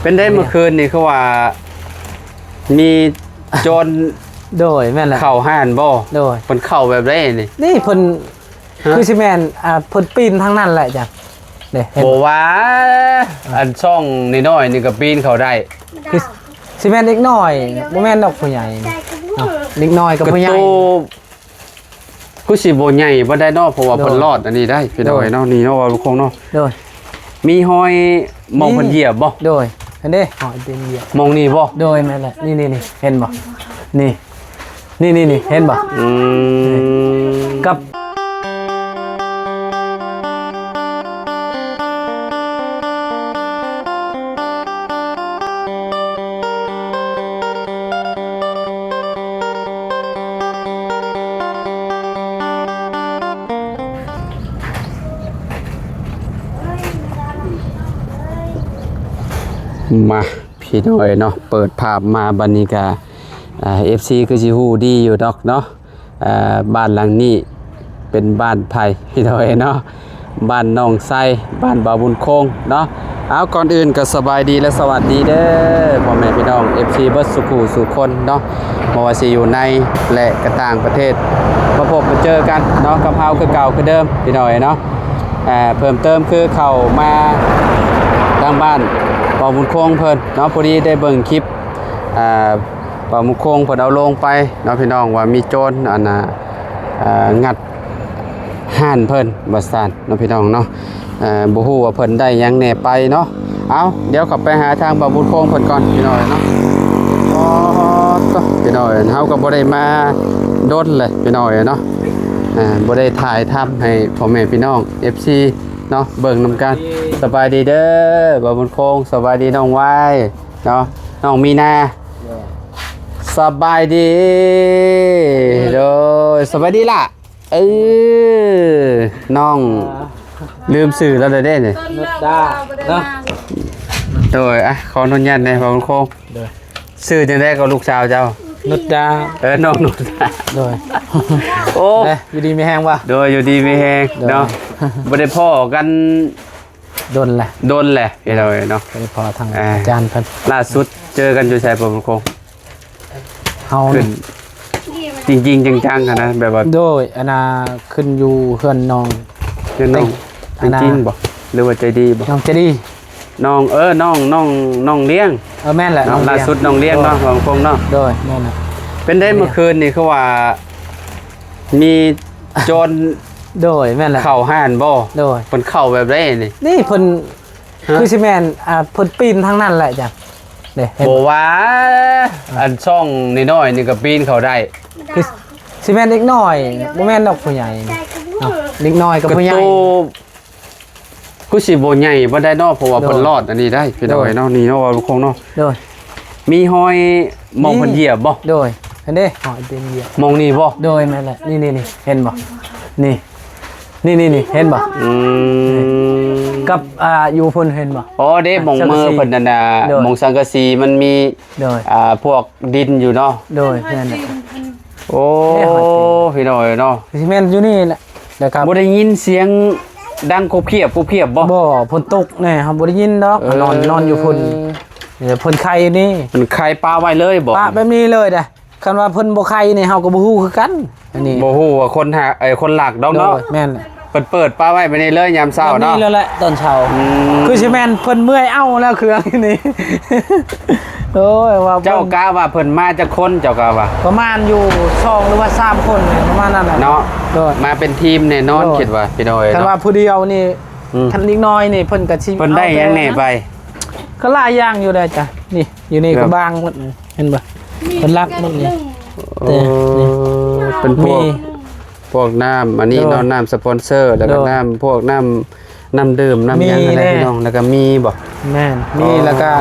ປັນໃດເມື່ອຄືນນີ້ ຄືວ່າມີໂຈນ ໂດຍ ແມ່ນແຫຼະ ເຂົ້າຮ້ານບໍ່? ໂດຍ ເພິ່ນເຂົ້າແບບໃດນີ້? ນີ້ເພິ່ນ ຮະ? ຄືຊິແມ່ນ ອ່າ ເພິ່ນປີນທາງນັ້ນແຫຼະຈ້ະ ເດ້ ເຫັນບໍ່? ວ່າ ອ່າ ອັນຊ່ອງນ້ອຍໆນີ້ກໍປີນເຂົ້າໄດ້ ຄືຊິແມ່ນເດັກນ້ອຍ ບໍ່ແມ່ນດອກຜູ້ໃຫຍ່ເນາະ ເດັກນ້ອຍກັບຜູ້ໃຫຍ່ ກໍໂຕ ຄືຊິບໍ່ໃຫຍ່ປານໃດເນາະ ເພາະວ່າ ໂດຍ ເພິ່ນລອດອັນນີ້ໄດ້ ພີ່ນ້ອງເອີຍເນາະ ໂດຍ ນີ້ເນາະ ເວົ້າຕຣົງໆເນາະ ໂດຍ ມີຮອຍໝ່ອງເພິ່ນຢຽບບໍ່? ໂດຍ ຫັ້ນເດ້ ຮອຍຕີນຢຽບ ໝ່ອງນີ້ບໍ່? ໂດຍ ແມ່ນແຫຼະ ນີ້ໆໆ ເຫັນບໍ່? ນີ້ ນີ້ໆໆ ເຫັນບໍ່? ອືມ ກັບ ມາ ພີ່ນ້ອງເອີຍເນາະ ເປີດພາບມາບັດນີ້ກະ ອ່າ ເອັຟຊີ ຄືຊິຮູ້ດີຢູ່ດອກເນາະ ອ່າ ບ້ານຫຼັງນີ້ເປັນບ້ານໃຜ ພີ່ນ້ອງເອີຍເນາະ ບ້ານໜອງໄຊ ບ້ານບ່າວບຸນຄົງເນາະ. ເອົາ ກ່ອນອື່ນກໍສະບາຍດີ ແລະ ສະຫວັດດີເດີ ພໍ່ແມ່ພີ່ນ້ອງ ເອັຟຊີ ເບິດສູ່ຜູ້ສູ່ຄົນເນາະ ບໍ່ວ່າຊິຢູ່ໃນ ແລະ ກະຕ່າງປະເທດ ມາພົບມາເຈີກັນເນາະ ກັບເຮົາຄືເກົ່າຄືເດີມ ພີ່ນ້ອງເອີຍເນາະ. ອ່າ ເພີ່ມເຕີມຄືເຂົ້າມາທາງບ້ານບ່າວບຸນຄົງເພິ່ນເນາະ ພໍດີໄດ້ເບິ່ງຄລິບ ອ່າ ບ່າວບຸນຄົງເພິ່ນເອົາລົງໄປເນາະ ພີ່ນ້ອງ ວ່າມີໂຈນ ອັນນ່າ ອ່າ ງັດຮ້ານເພິ່ນວ່າຊັ້ນເນາະ ພີ່ນ້ອງເນາະ. ເອີ ບໍ່ຮູ້ວ່າເພິ່ນໄດ້ຫຍັງແດ່ໄປເນາະ. ເອົາ ດຽວເຂົ້າໄປຫາທາງບ່າວບຸນຄົງເພິ່ນກ່ອນ ພີ່ນ້ອງເນາະ. ອໍ ໂທ້ ພີ່ນ້ອງ ເຮົາກໍບໍ່ໄດ້ມາດົນແຫຼະ ພີ່ນ້ອງເນາະ ອ່າ ບໍ່ໄດ້ຖ່າຍທຳໃຫ້ພໍ່ແມ່ພີ່ນ້ອງ ເອັຟຊີ ເນາະ ເບິ່ງນຳກັນ. ສະບາຍດີເດີ ບ່າວບຸນຄົງ ສະບາຍດີນ້ອງວາຍເນາະ ນ້ອງມີນາ ສະບາຍດີ ໂດຍ ສະບາຍດີລະ. ເອີ ນ້ອງ ອ່າ ລືມຊື່ລາວແລ້ວເດ້ນີ້ ນຸດດາເນາະ. ໂດຍ ອ່ະ ຂໍອະນຸຍາດແດ່ ບ່າວບຸນຄົງ ໂດຍ ຊື່ຈັ່ງໃດກໍລູກສາວເຈົ້າ? ນຸດດາ. ເອີ ນ້ອງນຸດດາ ໂດຍ. ໂອ້ ເດ້ ຢູ່ດີມີແຮງບໍ່? ໂດຍ ຢູ່ດີມີແຮງເນາະ ໂດຍ. ບໍ່ໄດ້ພໍ້ກັນດົນແຫຼະ ດົນແຫຼະ ພີ່ນ້ອງເອີຍເນາະ ບໍ່ໄດ້ພໍ້ທາງ ອ່າ ອາຈານເພິ່ນ. ລ່າສຸດເຈີກັນຢູ່ໃສ ບ່າວບຸນຄົງ? ເຮົາຂຶ້ນຈິງໆຈັງໆຫັ້ນນະ ແບບວ່າ ໂດຍ ອັນນ່າ ຂຶ້ນຢູ່ເຮືອນນ້ອງ ເຮືອນນ້ອງ ເຕັງ ເຕັງຈິງບໍ່ ຫຼືວ່າໃຈດີບໍ່? ນ້ອງໃຈດີ ນ້ອງ ເອີ ນ້ອງ ນ້ອງ ນ້ອງລ້ຽງ ເອີ ແມ່ນແຫຼະ ນ້ອງລ້ຽງ ລ່າສຸດນ້ອງລ້ຽງເນາະ ໂດຍ ບ່າວບຸນຄົງເນາະ ໂດຍ ແມ່ນແຫຼະ. ເປັນໃດ ເມື່ອຄືນນີ້ ຄືວ່າມີໂຈນ ໂດຍ ແມ່ນແຫຼະ ເຂົ້າຮ້ານບໍ່? ໂດຍ ເພິ່ນເຂົ້າແບບໃດນີ້? ນີ້ເພິ່ນ ຮະ? ຄືຊິແມ່ນ ອ່າ ເພິ່ນປີນທາງນັ້ນແຫຼະຈ້ະ ເດ້ ເຫັນບໍ່? ບໍ່ວ່າ ອ່າ ອັນຊ່ອງນ້ອຍໆນີ້ກໍປີນເຂົ້າໄດ້ ຄືຊິແມ່ນເດັກນ້ອຍ ບໍ່ແມ່ນດອກຜູ້ໃຫຍ່ເນາະ ເດັກນ້ອຍກັບຜູ້ໃຫຍ່ ກໍໂຕ ຄືຊິບໍ່ໃຫຍ່ປານໃດເນາະ ເພາະວ່າ ໂດຍ ເພິ່ນລອດອັນນີ້ໄດ້ ພີ່ນ້ອງເອີຍເນາະ ໂດຍ ນີ້ເນາະ ບ່າວບຸນຄົງເນາະ ໂດຍ. ມີຮອຍໝ່ອງເພິ່ນຢຽບບໍ່? ໂດຍ ຫັ້ນເດ້ ຮອຍຕີນຢຽບ ໝ່ອງນີ້ບໍ່? ໂດຍ ແມ່ນແຫຼະ ນີ້ໆໆ ເຫັນບໍ່? ນີ້ ນີ້ໆໆ ເຫັນບໍ່? ອືມ ກັບ ອ່າ ຢູ່ພຸ້ນເຫັນບໍ່? ອໍ ເດ້ ອ່າ ໝ່ອງມືເພິ່ນນັ້ນນະ ໂດຍ ໝ່ອງສັງກະສີມັນມີ ໂດຍ ອ່າ ພວກດິນຢູ່ເນາະ ໂດຍ ແມ່ນແຫຼະ ໂອ້ ເດ້ ຮອຍຕີນ ພີ່ນ້ອງເອີຍເນາະ ຊິແມ່ນຢູ່ນີ້ແຫຼະ ແລ້ວກໍບໍ່ໄດ້ຍິນສຽງດັງກົບຂຽບ ກົບຂຽບບໍ່? ບໍ່ ຝົນຕົກແນ່ ເຮົາບໍ່ໄດ້ຍິນດອກ ເອີ ນອນ ນອນຢູ່ພຸ້ນ ເພິ່ນໄຄຢູ່ນີ້ ເພິ່ນໄຄປະໄວ້ເລີຍບໍ່? ປະແບບນີ້ເລີຍເດ້ ຄັນວ່າເພິ່ນບໍ່ໄຄນີ້ ເຮົາກໍບໍ່ຮູ້ຄືກັນ ອັນນີ້ ບໍ່ຮູ້ວ່າຄົນຫາ ເອີ ຄົນລັກດອກເນາະ ໂດຍ ແມ່ນ ເພິ່ນເປີດປະໄວ້ແບບນີ້ເລີຍຍາມເຊົ້າເນາະ ແບບນີ້ແລ້ວແຫຼະຕອນເຊົ້າ ອືມ ຄືຊິແມ່ນເພິ່ນເມື່ອຍເອົາແລ້ວເຄື່ອງນີ້ ໂອ້ຍ ວ່າເຈົ້າກະວ່າເພິ່ນມາຈັກຄົນ ເຈົ້າກະວ່າ ປະມານຢູ່ສອງ ຫຼືວ່າສາມຄົນ ປະມານນັ້ນແຫຼະເນາະ ໂດຍ ມາເປັນທີມແນ່ນອນ ໂດຍ ຄິດວ່າ ພີ່ນ້ອງເອີຍ ຄັນວ່າຜູ້ດຽວນີ້ ອືມ ຄັນເດັກນ້ອຍນີ້ ເພິ່ນກະຊິ ເພິ່ນໄດ້ຫຍັງແນ່ໄປ? ກໍຫຼາຍຢ່າງຢູ່ເດ້ຈ້ະ ນີ້ ຢູ່ໃນກະບາງໝົດ ເຫັນບໍ່? ເພິ່ນລັກໝົດນີ້ ເອີ ເປັນພວກ ມີ ພວກນ້ຳ ອັນນີ້ເນາະ ໂດຍ ນ້ຳສະປອນເຊີ ແລ້ວກໍ ໂດຍ ນ້ຳ ພວກນ້ຳ ນ້ຳດື່ມ ນ້ຳຫຍັງຫັ້ນແຫຼະ ມີແນ່ ພີ່ນ້ອງ ແລ້ວກໍມີບໍ່? ແມ່ນ ມີ ອໍ ແລ້ວກໍ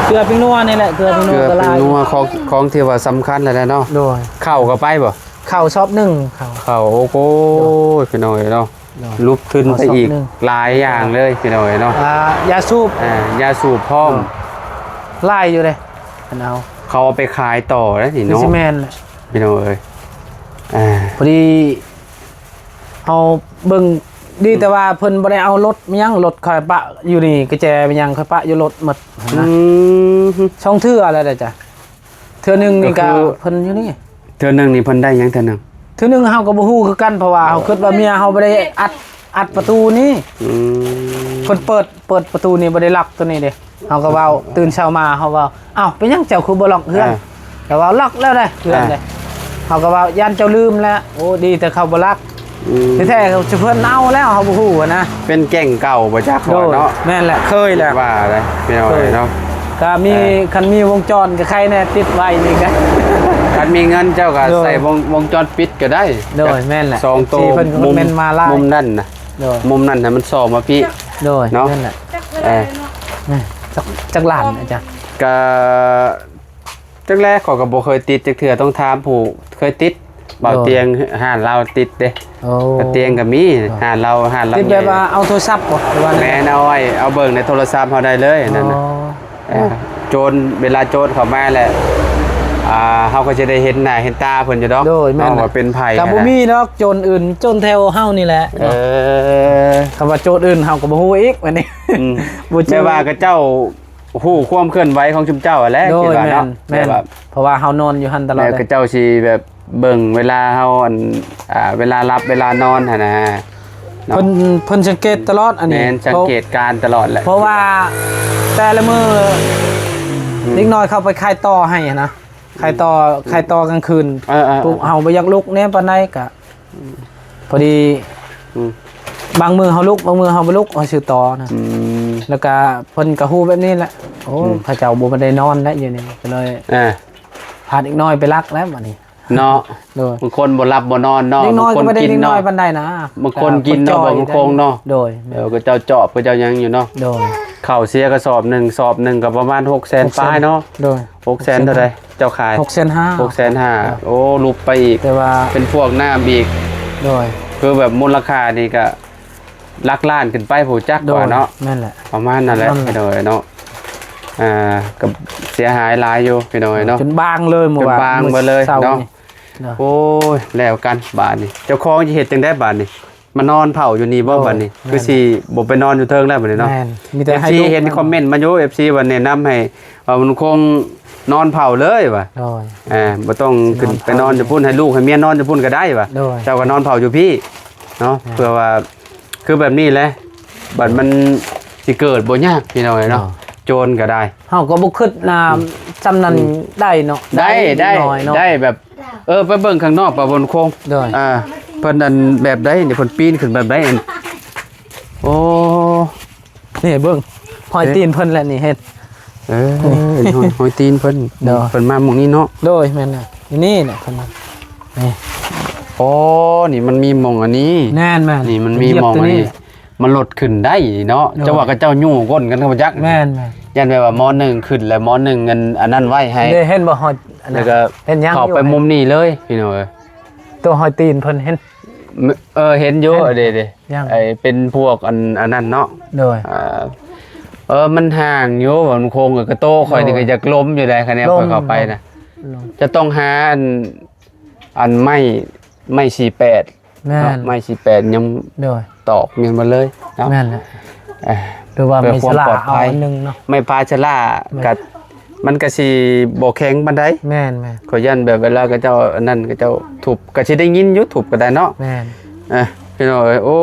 ເກືອແປ້ງນົວນີ້ແຫຼະ ເກືອແປ້ງນົວ ເກືອແປ້ງນົວກໍຫຼາຍ ຂອງ ຂອງທີ່ວ່າສຳຄັນແລ້ວເນາະ ໂດຍ ເຂົ້າກໍໄປບໍ່? ເຂົ້າຊອບໜຶ່ງ ເຂົ້າ ເຂົ້າ ໂອ້ໂຫ ໂດຍ ພີ່ນ້ອງເອີຍເນາະ ເນາະ ຫຼຸບທຶນໄປອີກ ເອົາຊອກໜຶ່ງ ຫຼາຍຢ່າງເລີຍ ພີ່ນ້ອງເອີຍເນາະ ອ່າ ຢາສູບ ອ່າ ຢາສູບພ້ອມ ເອີ ຫຼາຍຢູ່ເດ້ ເພິ່ນເອົາ ເຂົາເອົາໄປຂາຍຕໍ່ໄດ້ນີ້ເນາະ ຄືຊິແມ່ນແຫຼະ ພີ່ນ້ອງເອີຍ ອ່າ ພໍດີເຮົາເບິ່ງ ດີແຕ່ວ່າເພິ່ນບໍ່ໄດ້ເອົາລົດມາຫຍັງ ລົດຂ້ອຍປະຢູ່ນີ້ ກະແຈມາຫຍັງຂ້ອຍປະຢູ່ລົດໝົດຫັ້ນນະ. ອືມ ສອງເທື່ອແລ້ວເດ້ອາຈານ ເທື່ອໜຶ່ງນີ້ກະ ກໍຄື ເພິ່ນຢູ່ນີ້ ເທື່ອໜຶ່ງນີ້ເພິ່ນໄດ້ຫຍັງເທື່ອໜຶ່ງ? ເທື່ອໜຶ່ງເຮົາກໍບໍ່ຮູ້ຄືກັນ ເພາະວ່າເຮົາຄິດວ່າເມຍເຮົາບໍ່ໄດ້ອັດ ອັດປະຕູນີ້. ອືມ ເພິ່ນເປີດ ເປີດປະຕູນີ້ບໍ່ໄດ້ລັອກໂຕນີ້ເດ້. ເຮົາກໍເວົ້າ ຕື່ນເຊົ້າມາເຮົາເວົ້າ ອ້າວ ເປັນຫຍັງເຈົ້າຄືບໍ່ລັອກເຮືອນ? ເອີ ລາວເວົ້າລັອກແລ້ວເດ້ເຮືອນເດ້. ເຮົາກໍເວົ້າຢ້ານເຈົ້າລືມແຫຼະ. ໂອ້ ດີແຕ່ເຂົາບໍ່ລັກ. ອືມ ແທ້ໆ ເພິ່ນເອົາແລ້ວ ເຮົາບໍ່ຮູ້ຫັ້ນນະ. ເປັນແກ້ງເກົ່າບໍ່ຈັກເນາະ. ໂດຍ ແມ່ນແຫຼະ ເຄີຍແຫຼະ ວ່າໄດ໋ ພີ່ນ້ອງເອີຍເນາະ. ກໍມີ ເອີ ຄັນມີວົງຈອນກໍໃຄແດ່ ຕິດໄວ້ນີ້ກໍ ຄັນມີເງິນເຈົ້າກໍ ໂດຍ ໃສ່ວົງ ວົງຈອນປິດກໍໄດ້. ໂດຍ ແມ່ນແຫຼະ ສອງໂຕ ເອັຟຊີ ມຸມ ເພິ່ນກໍຄອມເມັນມາຫຼາຍ ມຸມນັ້ນນະ. ໂດຍ ມຸມນັ້ນນະມັນສ່ອງມາພີ້. ໂດຍ ເນາະ ແມ່ນແຫຼະ. ເອີ ແມ່ນ ຈັກ ຈັກລ້ານອາຈານ? ກະ ຈັກແລ ຂ້ອຍກໍບໍ່ເຄີຍຕິດຈັກເທື່ອ ຕ້ອງຖາມຜູ້ເຄີຍຕິດ. ໂດຍ ບ່າວຕຽງຮ້ານລາວຕິດເດ້. ໂອ້ ບ່າວຕຽງກໍມີ ໂດຍ ຮ້ານລາວ ຮ້ານລຳ ຕິດແບບວ່າເອົາໂທລະສັບບໍ່ ຫຼືວ່າແນວໃດ? ແມ່ນ ເອົາໄວ້ ເອົາເບິ່ງໃນໂທລະສັບເຮົາໄດ້ເລີຍນັ້ນນະ. ອໍ ເອີ ໂຈນ ເວລາໂຈນເຂົ້າມາແຫຼະ ອ່າ ເຮົາກໍຈະໄດ້ເຫັນໜ້າເຫັນຕາເພິ່ນຢູ່ດອກ. ໂດຍ ແມ່ນ ເນາະ ວ່າເປັນໃຜ. ກໍບໍ່ ຫັ້ນນະ ມີດອກໂຈນອື່ນ ໂຈນແຖວເຮົານີ້ແຫຼະ. ເອີ ຄຳວ່າໂຈນອື່ນເຮົາກໍບໍ່ຮູ້ອີກ ບັດນີ້. ອືມ ບໍ່ເຈີ ແມ່ນວ່າເຂົາເຈົ້າຮູ້ຄວາມເຄື່ອນໄຫວຂອງຊຸມເຈົ້າຫັ້ນແຫຼະ. ໂດຍ ຄິດວ່າເນາະ ແມ່ນ ແມ່ນ ແຕ່ວ່າ ເພາະວ່າເຮົານອນຢູ່ຫັ້ນຕະຫຼອດ ແລ້ວເຂົາເຈົ້າຊິແບບເບິ່ງເວລາເຮົາ ອັນ ອ່າ ເວລາຫຼັບເວລານອນຫັ້ນນະ. ເນາະ ເພິ່ນ ເພິ່ນສັງເກດຕະຫຼອດອັນນີ້. ແມ່ນ ສັງເກດການຕະຫຼອດແຫຼະ ເພາະວ່າແຕ່ລະມື້ ອືມ ເດັກນ້ອຍເຂົາໄປຂາຍຕໍ່ໃຫ້ຫັ້ນນະ ຂາຍຕໍ່ ອືມ ຂາຍຕໍ່ກາງຄືນ. ເອີໆໆ ເຮົາບໍ່ຢາກລຸກແດ່ປານໃດກະ ອືມ ພໍດີ ອືມ ບາງມື້ເຮົາລຸກ ບາງມື້ເຮົາບໍ່ລຸກ ເຮົາຊື້ຕໍ່ນະ. ອືມ ແລ້ວກະເພິ່ນກະຮູ້ແບບນີ້ແຫຼະ. ໂອ້ ອືມ ເຂົາເຈົ້າບໍ່ໄດ້ນອນແລ້ວຢູ່ນີ້ ກໍເລີຍ ອ່າ ພາເດັກນ້ອຍໄປລັກແລ້ວບັດນີ້. ເນາະ ໂດຍ ບາງຄົນບໍ່ຫຼັບບໍ່ນອນເນາະ. ເດັກນ້ອຍກໍບໍ່ໄດ້ເດັກນ້ອຍປານໃດນະ ບາງຄົນກິນເນາະ ບາງຄົນເນາະ. ໂດຍ ເອີ ເຂົາເຈົ້າຈອບ ເຂົາເຈົ້າຫຍັງຢູ່ເນາະ. ໂດຍ ເຂົ້າເສຍກະສອບໜຶ່ງ ສອບໜຶ່ງກໍປະມານຫົກແສນປາຍເນາະ. ໂດຍ ຫົກແສນເທົ່າໃດເຈົ້າຂາຍ? ຫົກແສນຫ້າ ຫົກແສນຫ້າ. ໂອ້ ຫຼຸບໄປອີກ ແຕ່ວ່າເປັນພວກນ້ຳອີກ. ໂດຍ ຄືແບບມູນລະຄ່ານີ້ກະ ຫຼັກລ້ານຂຶ້ນໄປ ຜູ້ຈັກວ່າເນາະ. ແມ່ນແຫຼະ ປະມານນັ້ນແຫຼະ ພີ່ນ້ອງເອີຍເນາະ. ອ່າ ກໍເສຍຫາຍຫຼາຍຢູ່ ພີ່ນ້ອງເອີຍເນາະ ຈົນບາງເລີຍ ມື້ວານ ຈົນບາງເບິດເລີຍເນາະ. ໂອ້ຍ ແລ້ວກັນບາດນີ້ ເຈົ້າຂອງຊິເຮັດຈັ່ງໃດບາດນີ້? ມານອນເຝົ້າຢູ່ນີ້ບໍ່ບາດນີ້? ຄືຊິບໍ່ໄປນອນຢູ່ເທິງແລ້ວບາດນີ້ເນາະ. ແມ່ນ ມີແຕ່ໃຫ້ລູກ ເອັຟຊີ ເຫັນຄອມເມັນມາຢູ່ ເອັຟຊີ ວ່າແນະນຳໃຫ້ ວ່າມັນຄົງນອນເຝົ້າເລີຍວ່າ. ໂດຍ ອ່າ ບໍ່ຕ້ອງຂຶ້ນໄປນອນຢູ່ພຸ້ນ ໃຫ້ລູກໃຫ້ເມຍນອນຢູ່ພຸ້ນກໍໄດ້ວ່າ. ໂດຍ ເຈົ້າກໍນອນເຝົ້າຢູ່ພີ້ເນາະ. ແມ່ນ ເພື່ອວ່າ ຄືແບບນີ້ແຫຼະ ບັດມັນຊິເກີດບໍ່ຍາກ ພີ່ນ້ອງເອີຍເນາະ. ໂດຍ ໂຈນກໍໄດ້ ເຮົາກໍບໍ່ຄິດນາ ອືມ ສ່ຳນັ້ນ ອືມ ໄດ້ເນາະ. ໄດ້ ໄດ້ ໄດ້ ໄດ້ແບບ ເອີ ໄປເບິ່ງຂ້າງນອກປະບົນຄົງ. ໂດຍ ອ່າ ເພິ່ນອັນແບບໃດນີ້ ເພິ່ນປີນຂຶ້ນແບບໃດອັນ? ໂອ້ ນີ້ເບິ່ງ ຮອຍຕີນເພິ່ນແຫຼະນີ້ ເຫັນ ເອີ ຮອຍ ຮອຍຕີນເພິ່ນ. ໂດຍ ເພິ່ນມາໝ່ອງນີ້ເນາະ. ໂດຍ ແມ່ນແຫຼະ ນີ້ແຫຼະເພິ່ນມາ ນີ້. ໂອ້ ນີ້ມັນມີໝ່ອງອັນນີ້. ແມ່ນໆ ນີ້ມັນມີໝ່ອງອັນນີ້ ມັນລົດຂຶ້ນໄດ້ເນາະ. ໂດຍ ເຈົ້າວ່າເຂົາເຈົ້າຍູ້ກົ້ນກັນກໍບໍ່ຈັກ. ແມ່ນໆ ຢ້ານແບບວ່າ ມໍໜຶ່ງ ຂຶ້ນແລ້ວ ມໍໜຶ່ງ ອັນ ອັນນັ້ນໄວ້ໃຫ້ ເດ້ ເຫັນບໍ່? ຮອຍ ແລ້ວກໍເຂົ້າໄປມຸມນີ້ເລີຍ ພີ່ນ້ອງເອີຍ. ໂຕຮອຍຕີນເພິ່ນເຫັນ ເອີ ເຫັນຢູ່. ເຫັນ ເດ້ໆ ໄອ້ເປັນພວກອັນ ອັນນັ້ນເນາະ. ໂດຍ ເອີ ມັນຫ່າງຢູ່ ມັນຄົງ ກະໂຕຂ້ອຍນີ້ ໂດຍ ກໍຢາກລົ້ມຢູ່ໃດ໋ ຄັນແນວຂ້ອຍເຂົ້າໄປນະ. ຈະຕ້ອງຫາອັນ ອັນໄມ້ ໄມ້ສີ່ແປດ ແມ່ນ ເນາະ ໄມ້ສີ່ແປດຍັງ ໂດຍ ຕອກແມ່ນໝົດເລີຍເນາະ. ແມ່ນແຫຼະ ເອີ ຫຼືວ່າໄມ້ຊະລາເອົາອັນໜຶ່ງເນາະ. ໄມ້ພາຊະລາ ແມ່ນ ກະ ມັນກະຊິບໍ່ແຂງປານໃດ. ແມ່ນໆ ຂ້ອຍຢ້ານແບບເວລາເຂົາເຈົ້າອັນນັ້ນ ເຂົາເຈົ້າທຸບ ກະຊິໄດ້ຍິນຢູ່ ທຸບກໍໄດ້ເນາະ. ແມ່ນ ເອີ ພີ່ນ້ອງເອີຍ ໂອ້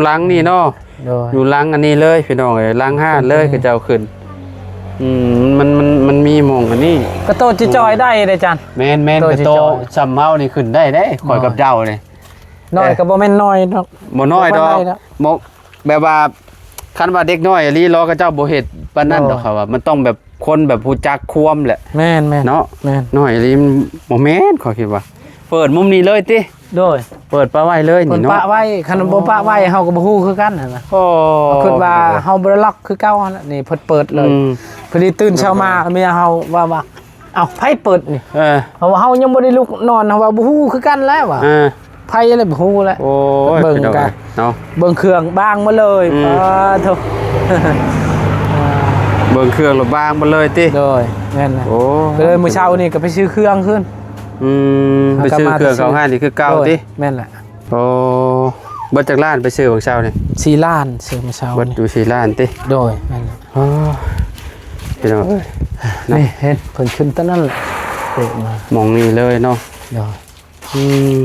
ຫຼັງນີ້ເນາະ. ໂດຍ ຢູ່ຫຼັງອັນນີ້ເລີຍ ພີ່ນ້ອງເອີຍ ຫຼັງຮ້ານເລີຍ ເຂົາເຈົ້າຂຶ້ນ. ອືມ ມັນ ມັນ ມັນມີໝ່ອງອັນນີ້ ກະໂຕຈະຈ່ອຍໄດ້ເດ້ອາຈານ. ແມ່ນໆ ກະໂຕສ່ຳເຮົານີ້ຂຶ້ນໄດ້ເດ້ ຂ້ອຍກັບເຈົ້ານີ້. ນ້ອຍກໍບໍ່ແມ່ນນ້ອຍດອກ ບໍ່ນ້ອຍດອກ ບໍ່ປານໃດດອກ. ບໍ່ ແບບວ່າ ຄັນວ່າເດັກນ້ອຍອີ່ຫຼີ ເຂົາເຈົ້າບໍ່ເຮັດປານນັ້ນດອກ. ໂດຍ ເຂົາວ່າມັນຕ້ອງແບບ ຄົນແບບຮູ້ຈັກຄວາມແຫຼະ. ແມ່ນໆ ເນາະ ແມ່ນ ນ້ອຍອີ່ຫຼີມັນບໍ່ແມ່ນ ຂ້ອຍຄິດວ່າ. ເປີດມຸມນີ້ເລີຍຕິ? ໂດຍ ເປີດປະໄວ້ເລີຍນີ້ເນາະ. ເພິ່ນປະໄວ້ ຄັນບໍ່ປະໄວ້ເຮົາກໍບໍ່ຮູ້ຄືກັນຫັ້ນນະ. ໂອ້ ເຮົາຄິດວ່າເຮົາບໍ່ໄດ້ລັອກຄືເກົ່າຫັ້ນນະ. ນີ້ເພິ່ນເປີດເລີຍ. ອືມ ພໍດີຕື່ນເຊົ້າມາ ເອີ ເມຍເຮົາວ່າ ວ່າ ເອົ້າ ໃຜເປີດນີ້? ເອີ ເຮົາວ່າເຮົາຍັງບໍ່ໄດ້ລຸກນອນ ເຮົາວ່າບໍ່ຮູ້ຄືກັນແຫຼະວ່າ. ເອີ ໃຜແຫຼະບໍ່ຮູ້ແຫຼະ. ໂອ້ຍ ເບິ່ງກະເນາະ ເບິ່ງເຄື່ອງບາງໝົດເລີຍ. ອືມ ປາໂທ ເບິ່ງເຄື່ອງແລ້ວບາງໝົດເລີຍຕິ? ໂດຍ ແມ່ນແຫຼະ. ໂອ້ ກໍເລີຍມື້ເຊົ້ານີ້ກໍໄປຊື້ເຄື່ອງຄືນ. ອືມ ໄປຊື້ເຄື່ອງເຂົ້າຮ້ານອີກຄືເກົ່າຕິ? ໂດຍ ແມ່ນແຫຼະ. ໂອ້ ເບິດຈັກລ້ານໄປຊື້ຫວ່າງເຊົ້ານີ້? ສີ່ລ້ານ ຊື້ມື້ເຊົ້າ ເບິດຢູ່ສີ່ລ້ານຕິ? ໂດຍ ແມ່ນແຫຼະ. ອໍ ພີ່ນ້ອງເອີຍ ນີ້ເຫັນເພິ່ນຂຶ້ນຕອນນັ້ນແຫຼະ ເຕະມາ ໝ່ອງນີ້ເລີຍເນາະ. ໂດຍ ອືມ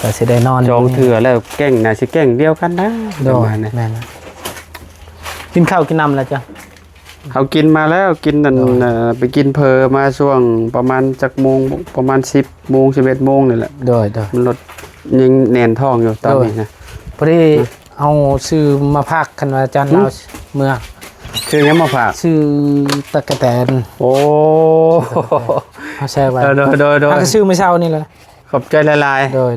ກໍຊິໄດ້ນອນ ສອງເທື່ອແລ້ວ ແກ້ງ ໜ້າຊິແກ້ງດຽວກັນນະ. ໂດຍ ປະມານນີ້ ແມ່ນແຫຼະ. ກິນເຂົ້າກິນນ້ຳແລ້ວຈ້ະ? ເຮົາກິນມາແລ້ວ ກິນນັ້ນ ໂດຍ ເອີ ໄປກິນເຝີມາຊ່ວງປະມານຈັກໂມງ ປະມານສິບໂມງ ສິບເອັດໂມງນີ້ແຫຼະ. ໂດຍໆ ມັນລົດຍັງແໜ້ນທ້ອງຢູ່ຕອນນີ້ນະ. ໂດຍ ພໍດີ ອືມ ເຮົາຊື້ມາຝາກ ຄັນວ່າຈານ ຫືມ ລາວເມືອ ຊື້ຫຍັງມາຝາກ? ຊື້ຕະກະແຕນ. ໂອ້ ເຮົາແຊ່ໄວ້. ເອີ ໂດຍໆໆ ເຮົາກໍຊື້ມື້ເຊົ້ານີ້ແຫຼະ. ຂອບໃຈຫຼາຍໆ. ໂດຍ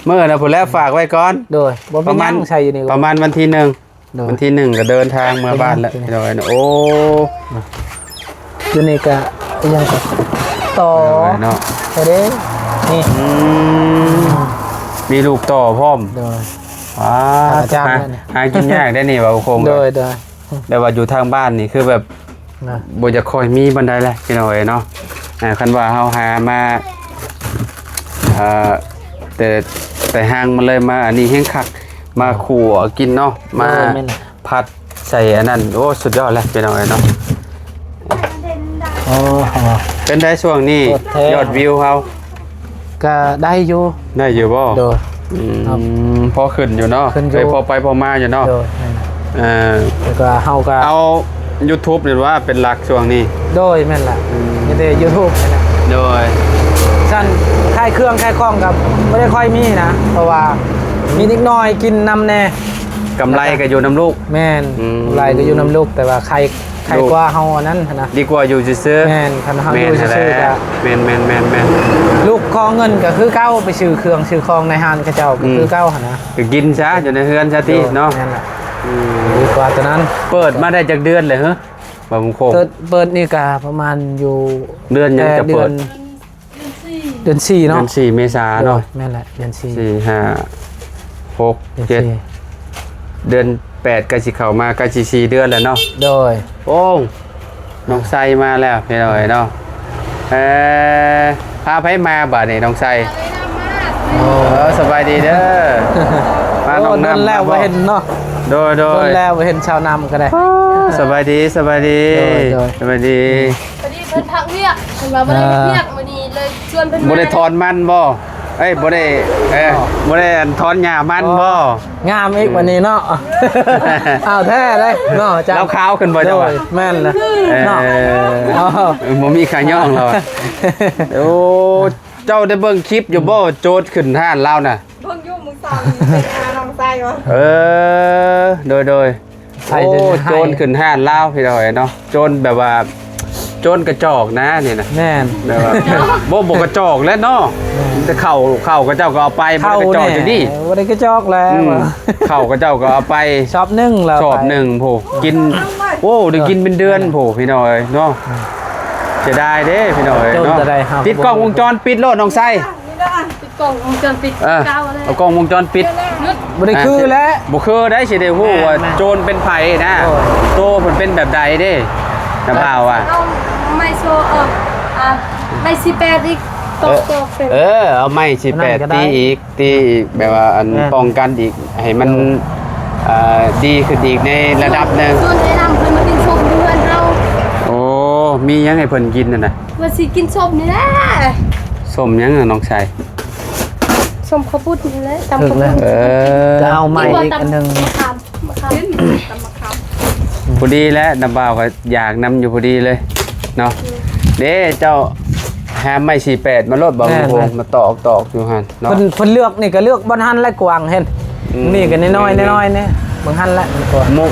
ໆ ມື້ນະພຸ້ນແຫຼະ ຝາກໄວ້ກ່ອນ. ໂດຍ ບໍ່ເປັນຫຍັງ ປະມານ ໃສ່ຢູ່ນີ້ ປະມານວັນທີໜຶ່ງ. ໂດຍ ວັນທີໜຶ່ງກໍເດີນທາງເມືອບ້ານແລ້ວ ໂດຍ ພີ່ນ້ອງເອີຍ. ໂອ້ ໂດຍ ຢູ່ນີ້ກໍອີຫຍັງກໍຕໍ່ເນາະ ເດ້ ນີ້ ອືມ ມີລູກຕໍ່ພ້ອມ. ໂດຍ ອ່າ ຫາ ຫາກິນຍາກໄດ໋ນີ້ ເວົ້າຄົງ. ໂດຍໆ ແຕ່ວ່າຢູ່ທາງບ້ານນີ້ຄືແບບ ນະ ບໍ່ຢາກຄ່ອຍມີປານໃດແຫຼະ ພີ່ນ້ອງເອີຍເນາະ. ອ່າ ຄັນວ່າເຮົາຫາມາ ເອີ ແຕ່ ແຕ່ຮ່າງມາເລີຍ ມາອັນນີ້ແຮງຄັກ ມາ ໂດຍ ຂົ້ວກິນເນາະ ມາ ໂດຍ ແມ່ນ ຜັດໃສ່ອັນນັ້ນ ໂອ້ ສຸດຍອດແຫຼະ ພີ່ນ້ອງເອີຍເນາະ. ໂອ້ ເປັນໃດຊ່ວງນີ້ ໂຄດແທ້ ຍອດວິວເຮົາ? ກະໄດ້ຢູ່ ໄດ້ຢູ່ບໍ່? ໂດຍ ອືມ ພໍຂຶ້ນຢູ່ເນາະ ຂຶ້ນຢູ່ ເອີ ພໍໄປພໍມາຢູ່ເນາະ. ໂດຍ ແມ່ນ ເອີ ແລ້ວກໍເຮົາກໍເອົາຢູທູບນີ້ວ່າເປັນຫຼັກຊ່ວງນີ້. ໂດຍ ແມ່ນລະ ອືມ ມີແຕ່ຢູທູບນີ້ແຫຼະ. ໂດຍ ຊັ້ນຂາຍເຄື່ອງຂາຍຂອງກໍບໍ່ໄດ້ຄ່ອຍມີນະ ເພາະວ່າມີເດັກນ້ອຍກິນນຳແດ່ ກຳໄລກໍຢູ່ນຳລູກ. ແມ່ນ ອືມ ກຳໄລກໍຢູ່ນຳລູກ ແຕ່ວ່າຂາຍ ໄຄກວ່າເຮົາອັນນັ້ນຫັ້ນນະ ດີກວ່າຢູ່ຊື່ໆ. ແມ່ນ ຄັນເຮົາຢູ່ຊື່ໆ ກໍ ແມ່ນ ແມ່ນໆໆໆ ລູກຂໍເງິນກໍຄືເກົ່າ ໄປຊື້ເຄື່ອງຊື້ຂອງໃນຮ້ານເຂົາເຈົ້າກໍ ອືມ ຄືເກົ່າຫັ້ນນະ ກໍກິນຊະ ຢູ່ໃນເຮືອນຊະຕິເນາະ. ໂດຍ ແມ່ນລະ ອືມ ດີກວ່າຕົວນັ້ນ. ເປີດມາໄດ້ຈັກເດືອນແລ້ວເຮີ ບ່າວບຸນຄົງ? ເປີດ ເປີດນີ້ກໍປະມານຢູ່ ເດືອນຫຍັງຈະເປີດ? ເດືອນ ເດືອນສີ່ເນາະ ເດືອນສີ່ ເມສາເນາະ. ໂດຍ ແມ່ນແຫຼະ ເດືອນສີ່ ສີ່ ຫ້າ ຫົກ ເຈັດ ເດືອນສີ່ ເດືອນແປດ ໃກ້ຊິເຂົ້າມາ ໃກ້ຊິສີ່ເດືອນແລ້ວເນາະ. ໂດຍ ໂອ້ ນ້ອງໄຊມາແລ້ວ ພີ່ນ້ອງເອີຍເນາະ. ເອີ ພາໃຜມາບາດນີ້ ນ້ອງໄຊ? ໂອ້ ເອີ ສະບາຍດີເດີ ມາ ໂອ້ ນ້ອງນ້ຳ ດົນແລ້ວບໍ່ເຫັນເນາະ. ໂດຍໆ ດົນແລ້ວບໍ່ເຫັນສາວນ້ຳກໍໄດ້. ສະບາຍດີ ສະບາຍດີ ໂດຍໆ ສະບາຍດີ. ພໍດີເພິ່ນພັກວຽກ ເພິ່ນວ່າບໍ່ໄດ້ເຮັດວຽກ ອ່າ ມື້ນີ້ເລີຍຊວນເພິ່ນມາ. ບໍ່ໄດ້ຖອນມັນບໍ່? ເອີຍ ບໍ່ໄດ້ ເອີ ບໍ່ໄດ້ອັນຖອນຫຍ້າມັນບໍ່? ອໍ ງາມອີກ ອືມ ບັດນີ້ເນາະ. ອ້າວ ແທ້ເດ້ເນາະ ເຈົ້າ ລາວຂາວຂຶ້ນບໍ່ເຈົ້າ? ໂດຍ ແມ່ນລະ ເອີ ເນາະ ເອີ ບໍ່ມີຂາຍ່ອງລາວ. ໂອ້ ເຈົ້າໄດ້ເບິ່ງຄລິບຢູ່ບໍ່? ໂຈນຂຶ້ນຮ້ານລາວນະ. ເບິ່ງຢູ່ມື້ເຊົ້ານີ້ ໄປຫານ້ອງຊາຍວ່າ ເອີ ໂດຍໆ ໂອ້ ໂຈນຂຶ້ນຮ້ານລາວ ພີ່ນ້ອງເອີຍເນາະ. ໂຈນແບບວ່າ ໂຈນກະຈອກນະນີ້ນະ. ແມ່ນ ແບບວ່າ ບໍ່ ບໍ່ກະຈອກແຫຼະເນາະ. ແມ່ນ ແຕ່ເຂົ້າ ເຂົ້າເຂົາເຈົ້າກໍເອົາໄປ ບໍ່ໄດ້ກະຈອກຈັ່ງນີ້ ບໍ່ໄດ້ກະຈອກແລ້ວ. ອືມ ເຂົ້າເຂົາເຈົ້າກໍເອົາໄປຊອບໜຶ່ງແລ້ວ ຊອບໜຶ່ງ ໂອ້ ກິນ ເອີ ໂອ້ ໄດ້ກິນເປັນເດືອນ ເອີ ໂອ້ ພີ່ນ້ອງເອີຍເນາະ. ອືມ ເສຍດາຍເດ້ ພີ່ນ້ອງເອີຍເນາະ. ຕິດກ້ອງວົງຈອນປິດໂລດ ນ້ອງໄຊ. ຕິດກ້ອງວົງຈອນປິດ ເອີ ເອົາກ້ອງວົງຈອນປິດ. ບໍ່ໄດ້ຄືແຫຼະ ບໍ່ຄືໄດ້ ຊິໄດ້ຮູ້ວ່າ ແມ່ນໆ ໂຈນເປັນໃຜນະ. ໂອ້ຍ ໂຕເພິ່ນເປັນແບບໃດເດ້ ນຳພາວ່າ ເອົາໄມ້ໂຊ ເອີ ອ່າ ໄມ້ສີ່ແປດອີກ ຕອກ ເອີ ຕອກເປັນ ເອີ ເອົາໄມ້ສີ່ແປດຕີອີກ ຕີອີກ ແບບວ່າອັນ ແມ່ນ ປ້ອງກັນອີກ ໃຫ້ມັນ ເອີ ດີຂຶ້ນອີກໃນລະດັບໜຶ່ງ. ຊວນໄອ້ນຳເພິ່ນມາກິນສົ້ມຢູ່ເຮືອນເຮົາ. ໂອ້ ມີຫຍັງໃຫ້ເພິ່ນກິນຫັ້ນນະ? ວ່າຊິກິນສົ້ມນີ້ແຫຼະ. ສົ້ມຫຍັງນະນ້ອງຊາຍ? ສົ້ມເຂົ້າປຸ້ນນີ້ແຫຼະ ຕຳເຂົ້າປຸ້ນ. ເອີ ກໍເອົາໃໝ່ອີກອັນໜຶ່ງ. ມະຂາມ ມະຂາມ ຕຳມະຂາມ. ພໍດີແຫຼະ ນ້ຳບ່າວກໍຢາກນຳຢູ່ພໍດີເລີຍເນາະ. ເດ້ ເຈົ້າຫາໄມ້ສີ່ແປດມາໂລດ ບ່າວ ແມ່ນໆ ມາຕອກ ຕອກຢູ່ຫັ້ນເນາະ. ເພິ່ນ ເພິ່ນເລືອກນີ້ກໍເລືອກບ່ອນຫັ້ນແຫຼະ ກວ້າງເຫັນ. ອືມ ນີ້ກໍນ້ອຍໆ ນີ້ ເບິ່ງຫັ້ນແຫຼະ ມັນກວ້າງ. ມຸມ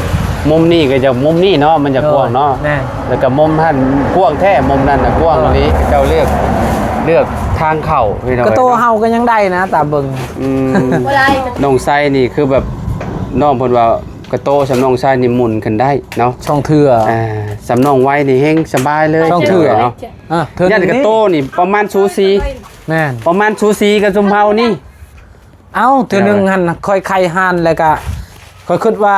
ມຸມນີ້ກໍຈະ ມຸມນີ້ເນາະ ມັນຈະກວ້າງເນາະ. ໂອ້ຍ ແມ່ນ ແລ້ວກໍມຸມຫັ້ນກວ້າງແທ້ ມຸມນັ້ນນະກວ້າງອີ່ຫຼີ. ເຈົ້າເລືອກ ເລືອກທາງເຂົ້າ ພີ່ນ້ອງ. ກະໂຕເຮົາກໍຍັງໄດ້ນະ ຕາມເບິ່ງ. ອືມ ບໍ່ໄດ້ ນ້ອງໄຊນີ້ຄືແບບ ນ້ອງເພິ່ນວ່າ ກະໂຕສ່ຳນ້ອງໄຊນີ້ໝູນຂຶ້ນໄດ້ເນາະ ສອງເທື່ອ. ອ່າ ສ່ຳນ້ອງໄວນີ້ແຮງສະບາຍເລີຍ ສອງເທື່ອເນາະ. ອ່າ ເທື່ອໜຶ່ງ ຢ້ານກະໂຕນີ້ປະມານສູສີ ແມ່ນ ປະມານສູສີກັບຊຸມເຮົານີ້. ເອົ້າ ເທື່ອໜຶ່ງຫັ້ນຂ້ອຍໄຂຮ້ານ ແລ້ວກະຂ້ອຍຄິດວ່າ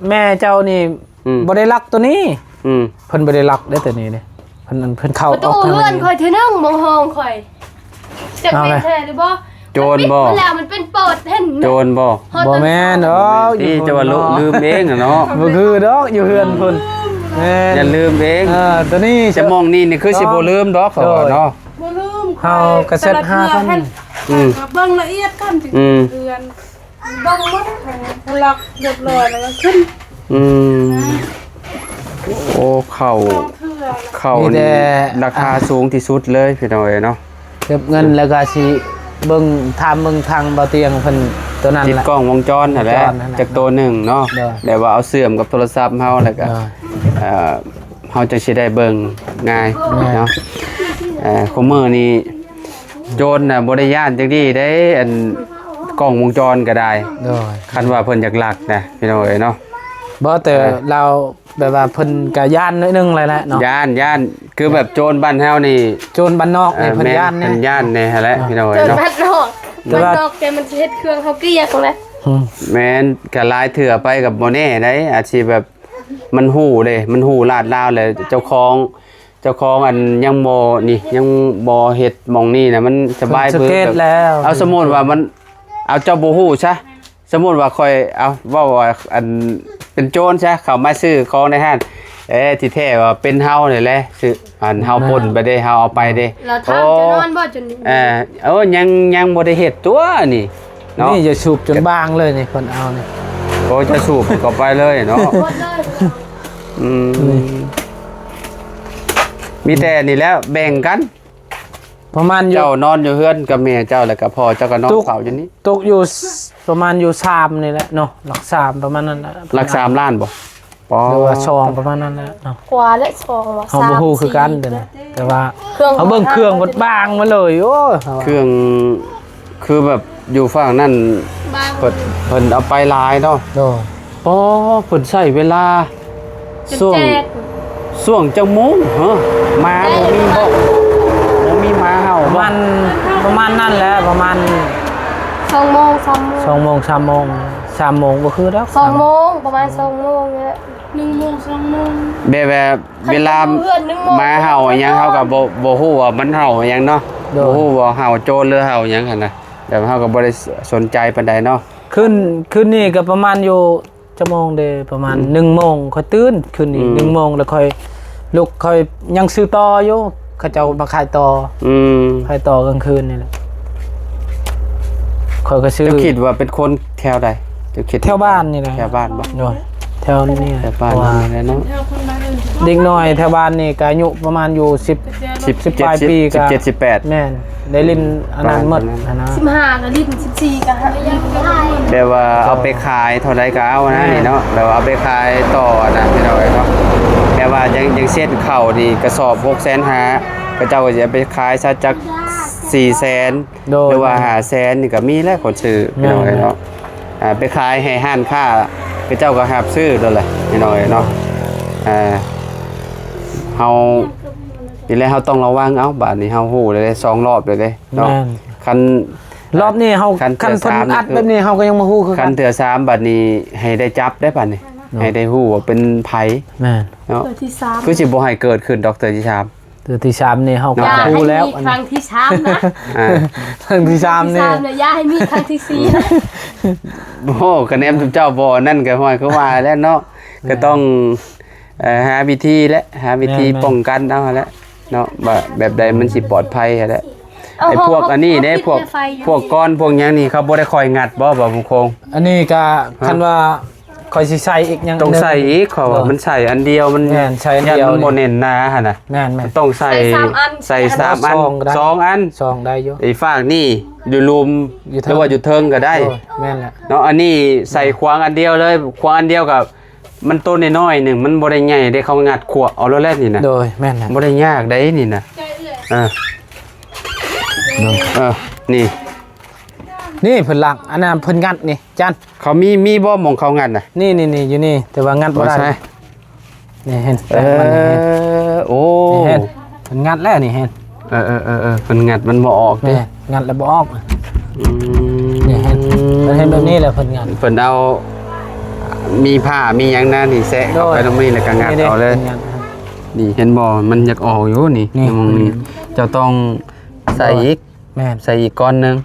ແມ່ເຈົ້ານີ້ ອືມ ບໍ່ໄດ້ລັກໂຕນີ້. ອືມ ເພິ່ນບໍ່ໄດ້ລັກເດ້ໂຕນີ້ເດ້ ເພິ່ນ ເພິ່ນເຂົ້າອອກທາງນີ້. ປະຕູເຮືອນຂ້ອຍເທື່ອໜຶ່ງ ໝ່ອງຫ້ອງຂ້ອຍ ຈັກແມ່ນແທ້ຫຼືບໍ່? ໂຈນບໍ່? ມັນແລ້ວມັນເປັນປອດເຫັນ ໂຈນບໍ່? ຮອດ ບໍ່ແມ່ນດອກ ຢູ່ ທີ່ ພຸ້ນ ຈະວ່າ ເນາະ ລືມເອງນະເນາະ ບໍ່ຄືດອກ ຢູ່ເຮືອນພຸ້ນ ແມ່ນ ຢ່າລືມເອງ ເອີ ໂຕນີ້ ແຕ່ໝ່ອງນີ້ນີ້ຄືຊິບໍ່ລືມດອກ ເຂົາວ່າເນາະ ໂດຍ ບໍ່ລືມ ເຮົາກໍເຊັດຫາກັນ ແຕ່ລະເທື່ອຫັ້ນ ອືມ ເບິ່ງລະອຽດກ່ອນ ອືມ ເຮືອນ ເບິ່ງໝົດ ລັອກຮຽບຮ້ອຍແລ້ວກໍຂຶ້ນ ອືມ ໂອ້ ເຂົ້າ ສອງເທື່ອ ເຂົ້າ ມີແຕ່ ນີ້ລາຄາສູງທີ່ສຸດເລີຍ ພີ່ນ້ອງເອີຍເນາະ ເກັບເງິນແລ້ວກໍຊິເບິ່ງ ຖາມເບິ່ງທາງບ່າວຕຽງເພິ່ນ ໂຕນັ້ນແຫຼະ ຕິດກ້ອງວົງຈອນຫັ້ນແຫຼະ ວົງຈອນຫັ້ນແຫຼະ ຈັກໂຕໜຶ່ງເນາະ ໂດຍ ແບບວ່າເອົາເຊື່ອມກັບໂທລະສັບເຮົາ ແລ້ວກໍ ໂດຍ ເອີ ເຮົາຈັ່ງຊິໄດ້ເບິ່ງງ່າຍ ແມ່ນ ເນາະ ເອີ ຄູ່ມື້ນີ້ໂຈນນະບໍ່ໄດ້ຢ້ານຈັກດີ້ເດ້ ອັນ ກ້ອງວົງຈອນກໍໄດ້ ໂດຍ ຄັນວ່າເພິ່ນຢາກລັກນະ ພີ່ນ້ອງເອີຍເນາະ ບໍ່ ແຕ່ ເອີ ລາວ ແບບວ່າເພິ່ນກະຢ້ານໜ້ອຍໜຶ່ງແຫຼະເນາະ ຢ້ານ ຢ້ານ ຄືແບບໂຈນບ້ານເຮົານີ້ ໂຈນບ້ານນອກນີ້ ເອີ ເພິ່ນຢ້ານແດ່ ເພິ່ນຢ້ານແດ່ຫັ້ນແຫຼະ ພີ່ນ້ອງເອີຍເນາະ ໂຈນບ້ານນອກ ແຕ່ວ່າ ບ້ານນອກແຕ່ມັນຊິເຮັດເຄື່ອງເຮົາກ້ຽງແຫຼະ ອືມ ແມ່ນ ກະຫຼາຍເທື່ອໄປກໍບໍ່ແນ່ໃດ໋ ອາດຊິແບບ ມັນຮູ້ເດ້ ມັນຮູ້ລາດລາວແລ້ວ ເຈົ້າຂອງ ເຈົ້າຂອງອັນຍັງບໍ່ນີ້ ຍັງບໍ່ເຮັດໝ່ອງນີ້ນະ ມັນສະບາຍ ເພິ່ນສັງເກດແລ້ວ ເອົາ ສົມມຸດວ່າມັນ ເອົາ ເຈົ້າບໍ່ຮູ້ຊະ ສົມມຸດວ່າຂ້ອຍ ເອົາ ເວົ້າວ່າ ອັນ ເປັນໂຈນຊະ ເຂົ້າມາຊື້ຂອງໃນຮ້ານ ເອີ ທີ່ແທ້ວ່າເປັນເຮົານີ້ແຫຼະ ຊື້ ອັນ ເຮົາ ແມ່ນ ປົນໄປເດ້ ເຮົາເອົາໄປເດ້ ແລ້ວຖາມ ໂອ້ ເຈົ້ານອນບໍ່ ຈົນ ເອີ ໂອ້ ຍັງ ຍັງບໍ່ໄດ້ເຮັດຕົວນີ້ເນາະ ນີ້ຢາສູບຈົນບາງເລີຍນີ້ ເພິ່ນເອົານີ້ ໂອ້ ຢາສູບເຂົ້າໄປເລີຍເນາະ ໝົດເລີຍ ອືມ ນີ້ ມີແຕ່ນີ້ແຫຼະ ແບ່ງກັນ ປະມານຢູ່ ເຈົ້ານອນຢູ່ເຮືອນກັບແມ່ເຈົ້າ ແລ້ວກໍພໍ່ເຈົ້າກໍນອນເຝົ້າຢູ່ນີ້ ຕົກຢູ່ ປະມານຢູ່ສາມນີ້ແຫຼະເນາະ ຫຼັກສາມ ປະມານນັ້ນແຫຼະ ຫຼັກສາມລ້ານບໍ່? ປໍ ຫຼືວ່າສອງ ປະມານນັ້ນແຫຼະເນາະ ກວ່າແລະ ສອງວ່າ ເຮົາບໍ່ຮູ້ຄືກັນ ສາມສີ່ ໂຕນີ້ ແຕ່ວ່າ ເຄື່ອງ ເຮົາເບິ່ງເຄື່ອງເບິດບາງມາເລີຍ ໂອ້ຍ ເຮົາວ່າ ເຄື່ອງ ຄືແບບຢູ່ຝັ່ງນັ້ນ ບາງ ເພິ່ນ ເພິ່ນເອົາໄປຫຼາຍເນາະ ໂດຍ ອໍ ເພິ່ນໃຊ້ເວລາ ຈົນ ຊ່ວງ ແຈກ ຊ່ວງຈັກໂມງ ເຮີ ໝາບໍ່ມີບໍ? ບໍ່ມີໝາເຫົ່າບໍ? ປະມານ ປະມານນັ້ນແຫຼະ ປະມານ ສອງໂມງ ສາມໂມງ ສອງໂມງ ສາມໂມງ ສາມໂມງບໍ່ຄືດອກ ສອງໂມງ ປະມານສອງໂມງນີ້ແຫຼະ ໜຶ່ງໂມງ ສອງໂມງ ແບບວ່າ ຄັນ ເວລາ ຢູ່ເຮືອນ ໜຶ່ງໂມງ ໝາເຫົ່າອີ່ຫຍັງ ເຮົາກໍບໍ່ ບໍ່ຮູ້ວ່າມັນເຫົ່າອີ່ຫຍັງເນາະ ໂດຍ ບໍ່ຮູ້ວ່າເຫົ່າໂຈນ ຫຼືເຫົ່າຫຍັງຫັ້ນນະ ແບບເຮົາກໍບໍ່ໄດ້ສົນໃຈປານໃດເນາະ ຄືນ ຄືນນີ້ກໍປະມານຢູ່ ຈັກໂມງເດ ປະມານ ອືມ ໜຶ່ງໂມງຂ້ອຍຕື່ນ ຄືນນີ້ ອືມ ໜຶ່ງໂມງ ແລ້ວຂ້ອຍລຸກ ຂ້ອຍຍັງຊື້ຕໍ່ຢູ່ ເຂົາເຈົ້າມາຂາຍຕໍ່ ອືມ ຂາຍຕໍ່ກາງຄືນນີ້ແຫຼະ ຂ້ອຍກໍຊື້ ເຈົ້າຄິດວ່າເປັນຄົນແຖວໃດ? ເຈົ້າຄິດ ແຖວບ້ານນີ້ແຫຼະ ແຖວບ້ານບໍ່? ໂດຍ ແຖວນີ້ ແຖວບ້ານນີ້ແຫຼະເນາະ ເດັກນ້ອຍແຖວບ້ານນີ້ກໍອາຍຸປະມານຢູ່ສິບ ສິບ ສິບປາຍປີ ສິບເຈັດ ສິບແປດ ແມ່ນ ໄດ້ຫຼິ້ນອັນນັ້ນໝົດຫັ້ນນະ ສິບຫ້າກໍຫຼິ້ນ ສິບສີ່ກໍຫຼິ້ນ ແບບວ່າເອົາໄປຂາຍເທົ່າໃດກໍເອົານະ ແມ່ນ ນີ້ເນາະ ແບບວ່າເອົາໄປຂາຍຕໍ່ນະ ພີ່ນ້ອງເອີຍເນາະ ແບບວ່າຢ່າງ ຢ່າງເຊັ່ນເຂົ້ານີ້ກະສອບຫົກແສນຫ້າ ເຂົາເຈົ້າກໍຈະເອົາໄປຂາຍຊະຈັກສີ່ແສນ ໂດຍ ຫຼືວ່າຫ້າແສນນີ້ກໍມີແຫຼະຄົນຊື້ ພີ່ນ້ອງເອີຍເນາະ ແມ່ນ ອ່າ ໄປຂາຍໃຫ້ຮ້ານຄ້າ ເຂົາເຈົ້າກໍຮັບຊື້ໂລດແຫຼະ ພີ່ນ້ອງເອີຍເນາະ ອ່າ ເຮົາ ນີ້ແຫຼະ ເຮົາຕ້ອງລະວັງເອົາ ບາດນີ້ເຮົາຮູ້ແລ້ວເດ້ ສອງລອບແລ້ວເດ້ເນາະ ແມ່ນ ຄັນ ລອບນີ້ເຮົາ ຄັນເທື່ອ ຄັນເພິ່ນອັດແບບນີ້ ເຮົາກໍຍັງບໍ່ຮູ້ຄືກັນ ຄັນເທື່ອສາມ ບາດນີ້ໃຫ້ໄດ້ຈັບໄດ້ ບາດນີ້ ເນາະ ໃຫ້ໄດ້ຮູ້ວ່າເປັນໃຜ ແມ່ນ ເນາະ ເທື່ອທີສາມ ຄືຊິບໍ່ໃຫ້ເກີດຂຶ້ນດອກ ເທື່ອທີສາມ ເທື່ອທີສາມນີ້ເຮົາກໍ ເນາະ ຮູ້ແລ້ວ ຢ່າໃຫ້ມີຄັ້ງທີສາມນະ ອ່າ ຄັ້ງທີສາມນີ້ ຄັ້ງທີສາມນະ ຢ່າໃຫ້ມີຄັ້ງທີສີ່ນະ ໂອ້ ຄະແນນເຈົ້າບໍ່ນັ້ນກໍຫ້ອຍ ຄືວ່າແຫຼະເນາະ ແມ່ນ ກໍຕ້ອງ ເອີ ຫາວິທີແຫຼະ ຫາວິທີ ແມ່ນໆ ປ້ອງກັນເອົາຫັ້ນແຫຼະເນາະ ວ່າແບບໃດມັນຊິປອດໄພຫັ້ນແຫຼະ ເອົາ ໄອ້ພວກອັນນີ້ເດ້ ເຮົາ ເຮົາ ພວກ ເຮົາ ພວກກ້ອນພວກຫຍັງນີ້ ເຂົາບໍ່ໄດ້ຄ່ອຍງັດບໍ່ ບ່າວບຸນຄົງ? ອັນນີ້ກໍ ຮະ ຄັນວ່າຂ້ອຍຊິໃສ່ອີກຫຍັງ ຕ້ອງໃສ່ອີກ ເພາະວ່າ ໂດຍ ມັນໃສ່ອັນດຽວ ມັນ ແມ່ນ ໃສ່ອັນດຽວ ຢ້ານມັນບໍ່ແໜ້ນໜາຫັ້ນນະ ແມ່ນໆ ຕ້ອງໃສ່ ໃສ່ສາມອັນ ໃສ່ສາມອັນ ສອງກໍໄດ້ ສອງອັນ ສອງໄດ້ຢູ່ ໄອ້ຟາກນີ້ຢູ່ລຸ່ມ ຢູ່ເທິງ ຫຼືວ່າຢູ່ເທິງກໍໄດ້ ໂດຍ ແມ່ນແຫຼະ ເນາະ ອັນນີ້ໃສ່ຂວາງອັນດຽວເລີຍ ຂວາງອັນດຽວກໍ ມັນໂຕນ້ອຍໆໜຶ່ງ ມັນບໍ່ໄດ້ໃຫຍ່ເດ້ ເຂົາງັດຂວບເອົາໂລດແຫຼະນີ້ນະ ໂດຍ ແມ່ນແຫຼະ ບໍ່ໄດ້ຍາກໃດນີ້ນະ ເອີ ໂດຍ ເອີ ນີ້ ນີ້ເພິ່ນລັກ ອັນນັ້ນເພິ່ນງັດນີ້ ຈັນ ເຂົາມີ ມີບໍ່ໝ່ອງເຂົາງັດນະ? ນີ້ໆໆ ຢູ່ນີ້ ແຕ່ວ່າງັດບໍ່ໄດ້ ໃສ່ ນີ້ເຫັນ ເອີ ແປະມັນນີ້ເຫັນ ໂອ້ ນີ້ເຫັນ ເພິ່ນງັດແລ້ວນີ້ເຫັນ ເອີໆໆໆ ເພິ່ນງັດມັນບໍ່ອອກຕິ ແມ່ນ ງັດແລ້ວບໍ່ອອກ ອືມ ນີ້ເຫັນ ເພິ່ນເຮັດແບບນີ້ແຫຼະ ເພິ່ນງັດ ເພິ່ນເອົາ ມີຜ້າມີຫຍັງນະນີ້ ແຊະເຂົ້າໄປ ໂດຍ ນຳນີ້ ແລ້ວກໍງັດ ນີ້ເດ້ ເອົາເລີຍ ນີ້ເຫັນບໍ່ ມັນຢາກອອກຢູ່ນີ້ ນີ້ ໝ່ອງນີ້ ອືມ ເຈົ້າຕ້ອງໃສ່ອີກ ໂດຍ ແມ່ນ ໃສ່ອີກກ້ອນໜຶ່ງ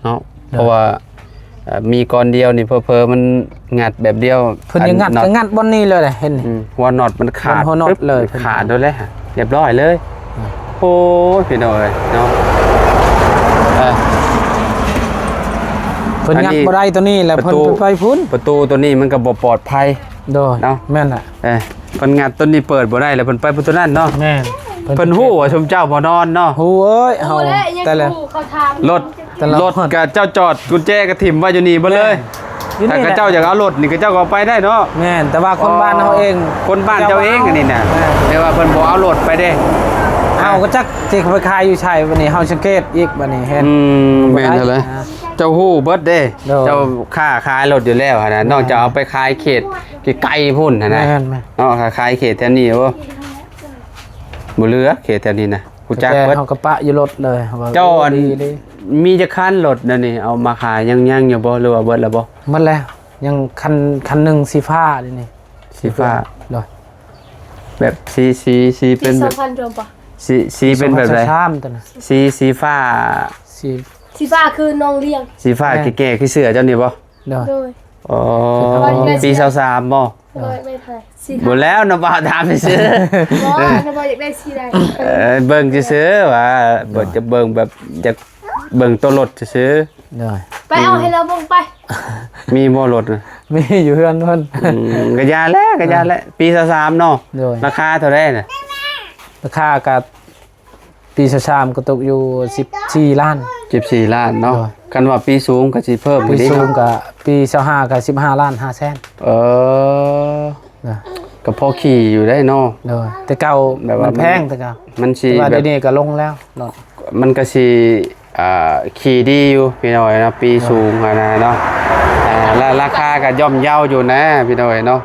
ເນາະ ເພາະວ່າ ເອີ ມີກ່ອນດຽວນີ້ ເຜີໆມັນງັດແບບດຽວ ເພິ່ນຍັງງັດ ອັນ ນັອດ ກໍງັດບ່ອນນີ້ເລີຍແຫຼະ ເຫັນ ອືມ ຫົວນັອດມັນຂາດ ຫົວນັອດເລີຍ ປຶບ ເພິ່ນ ຂາດໂດຍແຫຼະ ຮຽບຮ້ອຍເລີຍ. ອືມ ໂອ້ຍ ພີ່ນ້ອງເອີຍເນາະ ເອີ ເພິ່ນ ອັນນີ້ ງັດບໍ່ໄດ້ຕົວນີ້ແຫຼະ ປະຕູ ເພິ່ນໄປພຸ້ນ ປະຕູຕົວນີ້ມັນກໍບໍ່ປອດໄພ ໂດຍ ເນາະ ແມ່ນລະ ເອີ ເພິ່ນງັດຕົວນີ້ເປີດບໍ່ໄດ້ແລ້ວ ເພິ່ນໄປພຸ້ນຕົວນັ້ນເນາະ. ແມ່ນ ເພິ່ນຮູ້ວ່າຊຸມເຈົ້າບໍ່ນອນເນາະ. ຮູ້ເອີຍ ເຮົາ ຮູ້ແຫຼະ ແຕ່ລະ ຍັງຮູ້ເຂົາຖາມ ລົດ ເຈົ້າ ລົດກະເຈົ້າຈອດ ກຸນແຈກະຖິ້ມໄວ້ຢູ່ນີ້ເບິດເລີຍ. ແມ່ນ ຢູ່ນີ້ແຫຼະ ຖ້າເຂົາເຈົ້າຢາກເອົາລົດນີ້ ເຂົາເຈົ້າກໍເອົາໄປໄດ້ເນາະ. ແມ່ນ ແຕ່ວ່າຄົນບ້ານເຮົາເອງ ຄົນບ້ານເຈົ້າເອງອັນນີ້ນະ ແຕ່ວ່າເພິ່ນບໍ່ເອົາລົດໄປເດ້. ເຮົາກໍຈັກຊິໄປຂາຍຢູ່ໃສ ບັດນີ້ເຮົາສັງເກດອີກ ບັດນີ້ເຫັນ. ອືມ ບໍ່ໄດ້ ແມ່ນແລ້ວແຫຼະ ນະ ເຈົ້າຮູ້ເບິດເດ້. ໂດຍ ເຈົ້າຄ້າຂາຍລົດຢູ່ແລ້ວຫັ້ນນະ. ແມ່ນ ນ້ອງຈະເອົາໄປຂາຍເຂດໄກໆພຸ້ນຫັ້ນນະ. ແມ່ນໆ ເນາະ ຂາຍເຂດແຖວນີ້ ໂອ້ ບໍ່ເຫຼືອເຂດແຖວນີ້ນະ ຮູ້ຈັກເບິດ. ເຮົາກໍປະຢູ່ລົດເລີຍ ເຈົ້າອັນ ດີໆ ມີຈັກຄັນລົດແນວນີ້ ເອົາມາຂາຍ ຍັງ ຍັງຢູ່ບໍ່ ຫຼືວ່າເບິດແລ້ວບໍ່? ໝົດແລ້ວ ຍັງຄັນ ຄັນໜຶ່ງສີຟ້ານີ້ ສີຟ້າ ໂດຍ ແບບສີ ສີ ສີເປັນແບບ ສອງພັນດວງບໍ່? ສີ ສີເປັນແບບໃດ? ສອງພັນຊາວສາມ ຕົວນັ້ນ ສີ ສີຟ້າ ສີ ສີຟ້າຄືນ້ອງລ້ຽງ ສີຟ້າ ແມ່ນ ແກ່ໆ ຄືເສື້ອເຈົ້ານີ້ບໍ່? ໂດຍ ໂດຍ ອໍ ເພິ່ນວ່າຢາກໄດ້ ປີຊາວສາມບໍ່? ເພິ່ນວ່າຢາກໄດ້ເທົ່າໃດ? ສີຂາວ ບໍ່ແລ້ວ ນ້າບ່າວຖາມຊື່ໆ ບໍ່ ນ້າບ່າວຢາກໄດ້ສີໃດ? ເອີ ເບິ່ງຊື່ໆ ວ່າ ໂດຍ ເບິ່ງຈະເບິ່ງແບບ ຢາກເບິ່ງໂຕລົດຊື່ໆ. ໂດຍ ໄປເອົາໃຫ້ລາວເບິ່ງໄປ. ມີບໍ່ລົດນະ? ມີຢູ່ເຮືອນເພິ່ນ. ອືມ ກະຢ່າແຫຼະ ກະຢ່າແຫຼະ ເອີ ປີຊາວສາມເນາະ. ໂດຍ ລາຄາເທົ່າໃດນະ? ລາຄາກະ ປີຊາວສາມກໍຕົກຢູ່ສິບສີ່ລ້ານ. ສິບສີ່ລ້ານເນາະ. ໂດຍ ຄັນວ່າປີສູງກໍຊິເພີ່ມອີກເດ້. ປີສູງກໍ ປີຊາວຫ້າກໍສິບຫ້າລ້ານຫ້າແສນ. ເອີ ໂດຍ ກໍພໍຂີ່ຢູ່ໄດ້ເນາະ. ໂດຍ ແຕ່ເກົ່າ ແບບວ່າ ມັນແພງ ແຕ່ເກົ່າ ມັນຊິ ແຕ່ວ່າ ແບບ ດຽວນີ້ກໍລົງແລ້ວເນາະ. ມັນກໍຊິ ອ່າ ຂີ່ດີຢູ່ພີ່ນ້ອງເນາະ ປີ ໂດຍ ສູງຫັ້ນນະເນາະ. ອ່າ ລາ ລາຄາກໍຍ່ອມເຍົາຢູ່ນະພີ່ນ້ອງເນາະ.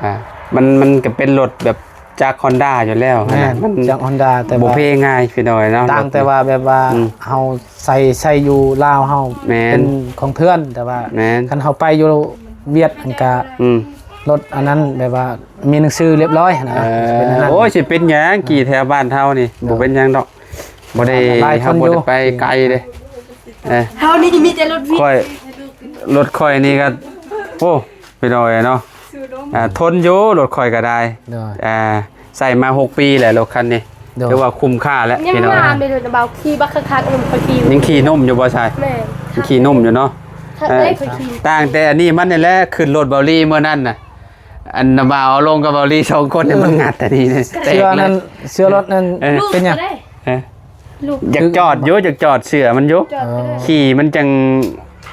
ອ່າ ມັນ ມັນກໍເປັນລົດແບບ ຈັກຮອນດ້າຢູ່ແລ້ວ. ແມ່ນ ມັນຈັກຮອນດ້າ ແຕ່ບໍ່ເພງ່າຍພີ່ນ້ອງເນາະ. ຕ່າງແຕ່ວ່າແບບວ່າ ອືມ ເຮົາໃຊ້ ໃຊ້ຢູ່ລາວເຮົາ ແມ່ນ ເປັນຂອງເຖື່ອນ ແຕ່ວ່າ ແມ່ນ ຄັນເຮົາໄປຢູ່ຫວຽດຫັ້ນກະ ອືມ ລົດອັນນັ້ນແບບວ່າມີໜັງສືຮຽບຮ້ອຍຫັ້ນນະ. ເອີ ເປັນອັນນັ້ນ. ໂອ້ຍ ຊິເປັນຫຍັງ ເອີ ຂີ່ແຖວບ້ານເຮົານີ້ ເອີ ບໍ່ເປັນຫຍັງດອກ. ບໍ່ໄດ້ ຫຼາຍຄົນຢູ່ ເຮົາບໍ່ໄດ້ໄປໄກເດ້. ເອີ ເຮົານີ້ມີແຕ່ລົດວິນ ຂ້ອຍ ລົດຂ້ອຍນີ້ກໍ ໂອ້ ພີ່ນ້ອງເອີຍເນາະ. ອ່າ ທົນຢູ່ ລົດຂ້ອຍກໍໄດ້. ໂດຍ ອ່າ ໃຊ້ມາຫົກປີແລ້ວ ລົດຄັນນີ້. ໂດຍ ຖືວ່າຄຸ້ມຄ່າແລ້ວ ຍັງ ພີ່ນ້ອງເອີຍ. ງາມເດ້ ລົດເບົາຂີ່ບັກຄັກໆ ມັນໄປຂີ່ ຍັງຂີ່ໜຸ່ມຢູ່ບໍ່ຊາຍ? ແມ່ນ ຍັງຂີ່ໜຸ່ມຢູ່ເນາະ. ເອີ ຕ່າງແຕ່ອັນນີ້ມັນນີ້ແຫຼະ ຂຶ້ນລົດເບົາລີມື້ນັ້ນນະ ອັນນະບ່າວເອົາລົງກັບເບົາລີສອງຄົນນີ້ ມັນງັດອັນນີ້ແຕກເລີຍ. ເສື້ອນັ້ນ ເສື້ອລົດນັ້ນ ເອີ ເປັນຫຍັງ? ເອີ ຢາກຈອດຢູ່ ຢາກຈອດເສື້ອມັນຢູ່ ຈອດກໍໄດ້ ຂີ່ມັນຈັ່ງ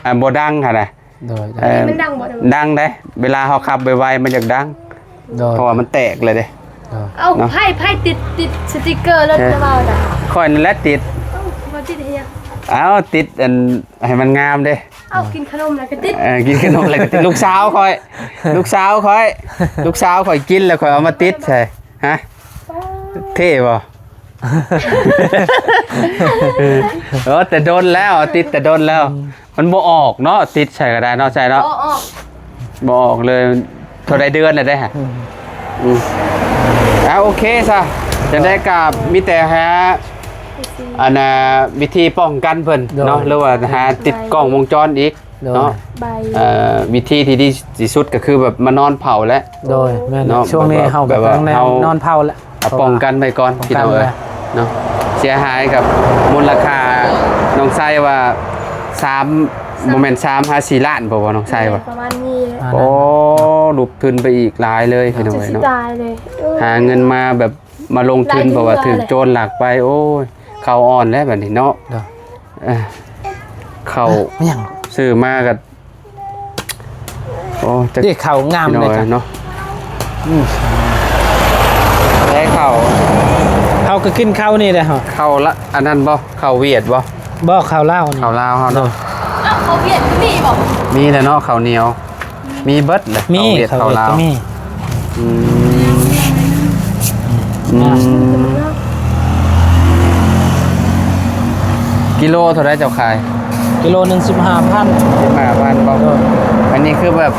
ອ່າ ບໍ່ດັງຫັ້ນນະ. ໂດຍ ເອີ ມັນດັງບໍ່? ດັງເດ້ ເວລາເຮົາຂັບໄວໆ ມັນຢາກດັງ. ໂດຍ ເພາະວ່າມັນແຕກເລີຍເດ້. ໂດຍ ເອົາ ເນາະ ໃຜ ໃຜຕິດ ຕິດສະຕິກເກີ້ລົດ ເອີ ເຈົ້າບ່າວນະ? ຂ້ອຍນັ້ນແຫຼະຕິດ. ເອົ້າ ບໍ່ຕິດເຮັດຫຍັງ? ເອົ້າ ຕິດອັນ ໃຫ້ມັນງາມເດ້. ເອົາ ກິນຂະໜົມແລ້ວກໍຕິດ. ເອີ ກິນຂະໜົມແລ້ວກໍຕິດ. ລູກສາວຂ້ອຍ ລູກສາວຂ້ອຍ ລູກສາວຂ້ອຍກິນແລ້ວຂ້ອຍເອົາມາຕິດໃສ່. ຮະ ເທ່ບໍ່? ເອີ ແຕ່ດົນແລ້ວ ຕິດແຕ່ດົນແລ້ວ. ອືມ ມັນບໍ່ອອກເນາະ ຕິດໃສ່ກໍໄດ້ເນາະ ໃສ່ເນາະ. ບໍ່ອອກ ບໍ່ອອກເລີຍ. ເທົ່າໃດເດືອນແລ້ວເດ້? ອືມ ອືມ ອ່າ ໂອເຄຊະ ຈັ່ງໃດກໍມີແຕ່ຫາ ອັນນ່າ ວິທີປ້ອງກັນເພິ່ນເນາະ ໂດຍ ຫຼືວ່າຫາຕິດກ້ອງວົງຈອນອີກ ໂດຍ ເນາະ. ເອີ ວິທີທີ່ດີທີ່ສຸດກໍຄືແບບມານອນເຝົ້າແຫຼະ. ໂດຍ ແມ່ນ ເນາະ ຊ່ວງນີ້ເຮົາກໍ ແບບວ່າ ຕ້ອງແນວ ເຮົາ ນອນເຝົ້າແຫຼະ ປ້ອງກັນໄວ້ກ່ອນ ພີ່ນ້ອງເອີຍ ເນາະ. ເສຍຫາຍກັບມູນລະຄ່າ ນ້ອງໄຊວ່າ ສາມ ບໍ່ແມ່ນ ສາມຫາສີ່ລ້ານບໍ່ ນ້ອງໄຊວ່າ? ປະມານນີ້ແຫຼະ. ໂອ້ ຫຼຸບທຶນໄປອີກຫຼາຍເລີຍ ພີ່ນ້ອງເອີຍເນາະ. ຕາຍເລີຍ ຫາເງິນມາແບບ ມາລົງທຶນ ເພາະວ່າຖືກໂຈນລັກໄປ. ໂອ້ຍ ເຂົ້າອ່ອນແລ້ວບັດນີ້ເນາະ. ເອີ ເຂົ້າ ເອີ ອີຫຍັງ ຊື້ມາກໍ ໂອ້ ຈັກ ເດ້ ເຂົ້າງາມເລີຍເນາະ. ອືມ ແຕ່ເຂົ້າ ເຮົາກໍກິນເຂົ້ານີ້ແຫຼະ ເຮົາ ເຂົ້າລະ ອັນນັ້ນບໍ່? ເຂົ້າຫວຽດບໍ່? ບໍ່ ເຂົ້າລາວນີ້ ເຂົ້າລາວເຮົາເນາະ. ເຂົ້າຫວຽດກໍມີບໍ່? ມີແຫຼະເນາະ ເຂົ້າໜຽວ. ມີເບິດແຫຼະ ມີ ເຂົ້າຫວຽດ ເຂົ້າຫວຽດ ເຂົ້າລາວ ກໍມີ. ອືມ ອືມ ກິໂລເທົ່າໃດເຈົ້າຂາຍ? ກິໂລໜຶ່ງສິບຫ້າພັນ. ສິບຫ້າພັນບໍ່? ເອີ ອັນນີ້ຄືແບບ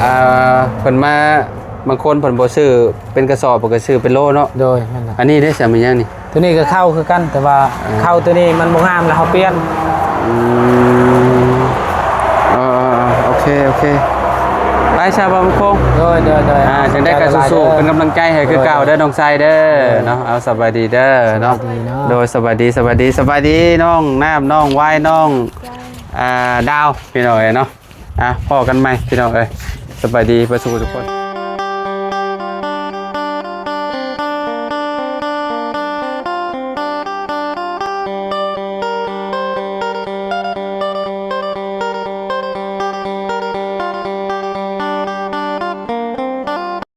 ອ່າ ເພິ່ນມາ ບາງຄົນເພິ່ນບໍ່ຊື້ເປັນກະສອບ ເພິ່ນກໍຊື້ເປັນໂລເນາະ. ໂດຍ ແມ່ນລະ. ອັນນີ້ເດ້ ສາມ ແມ່ນຫຍັງນີ້? ຕົວນີ້ກໍເຂົ້າຄືກັນ ແຕ່ວ່າ ເອີ ເຂົ້າຕົວນີ້ມັນບໍ່ງາມ ແລ້ວເຮົາປ່ຽນ. ອືມ ໂອເຄ ໂອເຄ ໄປຊະ ບ່າວບຸນຄົງ ໂດຍ ໂດຍ ໂດຍ ອ່າ ຈັ່ງໃດກໍສູ້ໆ ເປັນກຳລັງໃຈໃຫ້ຄືເກົ່າເດີ ໂດຍ ນ້ອງຊາຍເດີ ໂດຍ ເນາະ ເອົາ ສະບາຍດີເດີ ໂດຍ ເນາະ ສະບາຍດີເນາະ ໂດຍ ສະບາຍດີ ສະບາຍດີ ສະບາຍດີ ນ້ອງນ້ຳ ນ້ອງວາຍ ນ້ອງ ອ່າ ດາວ ພີ່ນ້ອງເອີຍເນາະ ອ່າ ພໍ້ກັນໃໝ່ ພີ່ນ້ອງເອີຍ ສະບາຍດີເບິດສູ່ທຸກຄົນ.